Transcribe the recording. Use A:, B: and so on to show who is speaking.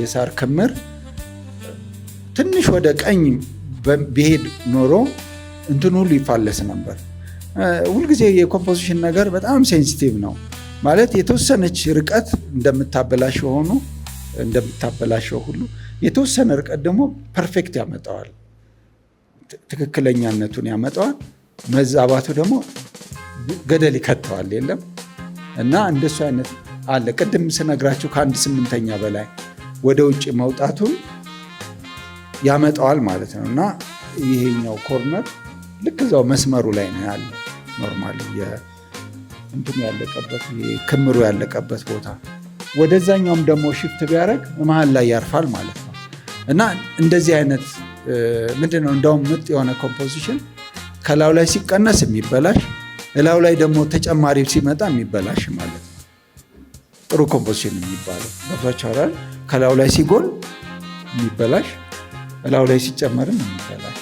A: የሳር ክምር ትንሽ ወደ ቀኝ ቢሄድ ኖሮ እንትን ሁሉ ይፋለስ ነበር። ሁልጊዜ የ composition ነገር በጣም sensitive ነው። ማለት የተወሰነች ርቀት እንደምታበላሸው ሆኖ እንደምታበላሸው ሁሉ የተወሰነ ርቀት ደግሞ perfect ያመጣዋል፣ ትክክለኛነቱን ያመጣዋል። መዛባቱ ደግሞ ገደል ይከተዋል። የለም እና እንደሱ አይነት አለ። ቅድም ስነግራችሁ ከ1/8 በላይ ወደ ውጭ መውጣቱን ያመጣዋል ማለት ነው። እና ይሄኛው corner ልክ እዛው መስመሩ ላይ ነው ያለው። Normally እንትኑ ያለቀበት፣ ክምሩ ያለቀበት ቦታ ወደዛኛውም ደግሞ shift ቢያደርግ መሀል ላይ ያርፋል ማለት ነው። እና እንደዚህ አይነት ምንድን ነው፣ እንደውም ምርጥ የሆነ composition ከላዩ ላይ ሲቀነስ የሚበላሽ፣ እላዩ ላይ ደግሞ ተጨማሪ ሲመጣ የሚበላሽ ማለት ነው። ጥሩ composition የሚባለው ገብቷችኋል? ከላዩ ላይ ሲጎል የሚበላሽ፣ እላዩ ላይ ሲጨመርም የሚበላሽ።